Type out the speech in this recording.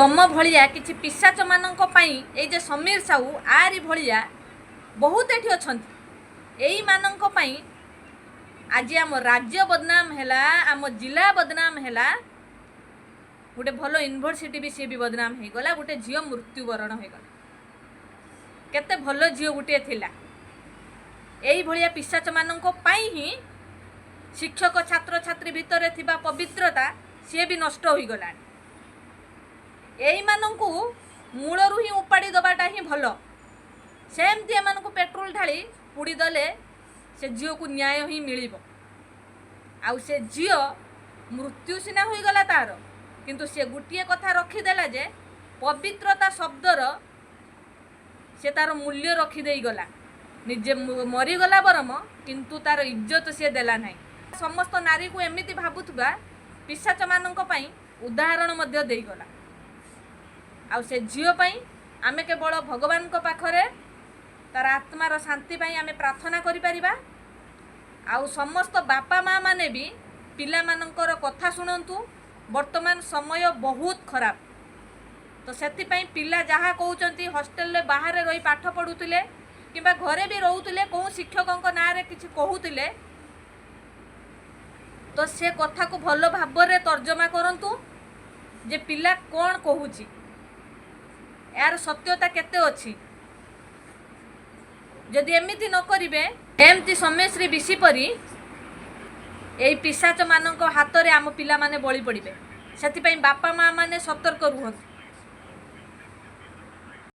ତମ ଭଳିଆ କିଛି ପିଶାଚମାନଙ୍କ ପାଇଁ, ଏଇ ଯେ ସମୀର ସାହୁ, ଆରି ଭଳିଆ ବହୁତ ଏଠି ଅଛନ୍ତି, ଏଇମାନଙ୍କ ପାଇଁ ଆଜି ଆମ ରାଜ୍ୟ ବଦନାମ ହେଲା, ଆମ ଜିଲ୍ଲା ବଦନାମ ହେଲା, ଗୋଟେ ଭଲ ୟୁନିଭର୍ସିଟି ବି ସିଏ ବି ବଦନାମ ହେଇଗଲା। ଗୋଟେ ଝିଅ ମୃତ୍ୟୁବରଣ ହେଇଗଲା। କେତେ ଭଲ ଝିଅ ଗୋଟିଏ ଥିଲା। ଏଇଭଳିଆ ପିଶାଚମାନଙ୍କ ପାଇଁ ହିଁ ଶିକ୍ଷକ ଛାତ୍ରଛାତ୍ରୀ ଭିତରେ ଥିବା ପବିତ୍ରତା ସିଏ ବି ନଷ୍ଟ ହୋଇଗଲାଣି। ଏଇମାନଙ୍କୁ ମୂଳରୁ ହିଁ ଉପାଡ଼ି ଦେବାଟା ହିଁ ଭଲ। ସେମିତି ଏମାନଙ୍କୁ ପେଟ୍ରୋଲ ଢାଳି ପୋଡ଼ିଦେଲେ ସେ ଝିଅକୁ ନ୍ୟାୟ ହିଁ ମିଳିବ। ଆଉ ସେ ଝିଅ ମୃତ୍ୟୁ ସିନା ହୋଇଗଲା ତାର, କିନ୍ତୁ ସେ ଗୋଟିଏ କଥା ରଖିଦେଲା ଯେ ପବିତ୍ରତା ଶବ୍ଦର ସେ ତାର ମୂଲ୍ୟ ରଖିଦେଇ ଗଲା। ନିଜେ ମରିଗଲା ବରମ, କିନ୍ତୁ ତାର ଇଜ୍ଜତ ସିଏ ଦେଲା ନାହିଁ। ସମସ୍ତ ନାରୀକୁ ଏମିତି ଭାବୁଥିବା ପିଶାଚମାନଙ୍କ ପାଇଁ ଉଦାହରଣ ମଧ୍ୟ ଦେଇଗଲା। ଆଉ ସେ ଝିଅ ପାଇଁ ଆମେ କେବଳ ଭଗବାନଙ୍କ ପାଖରେ ତାର ଆତ୍ମାର ଶାନ୍ତି ପାଇଁ ଆମେ ପ୍ରାର୍ଥନା କରିପାରିବା। ଆଉ ସମସ୍ତ ବାପା ମା ମାନେ ବି ପିଲାମାନଙ୍କର କଥା ଶୁଣନ୍ତୁ। ବର୍ତ୍ତମାନ ସମୟ ବହୁତ ଖରାପ। ତ ସେଥିପାଇଁ ପିଲା ଯାହା କହୁଛନ୍ତି, ହଷ୍ଟେଲରେ ବାହାରେ ରହି ପାଠ ପଢ଼ୁଥିଲେ କିମ୍ବା ଘରେ ବି ରହୁଥିଲେ, କେଉଁ ଶିକ୍ଷକଙ୍କ ନାଁରେ କିଛି କହୁଥିଲେ, ତ ସେ କଥାକୁ ଭଲ ଭାବରେ ତର୍ଜମା କରନ୍ତୁ ଯେ ପିଲା କ'ଣ କହୁଛି, ଏହାର ସତ୍ୟତା କେତେ ଅଛି। ଯଦି ଏମିତି ନ କରିବେ, ଏମିତି ସୌମ୍ୟଶ୍ରୀ ବିଶି ପରି ଏଇ ପିଶାଚମାନଙ୍କ ହାତରେ ଆମ ପିଲାମାନେ ବଳି ପଡ଼ିବେ। ସେଥିପାଇଁ ବାପା ମା ମାନେ ସତର୍କ ରୁହନ୍ତୁ।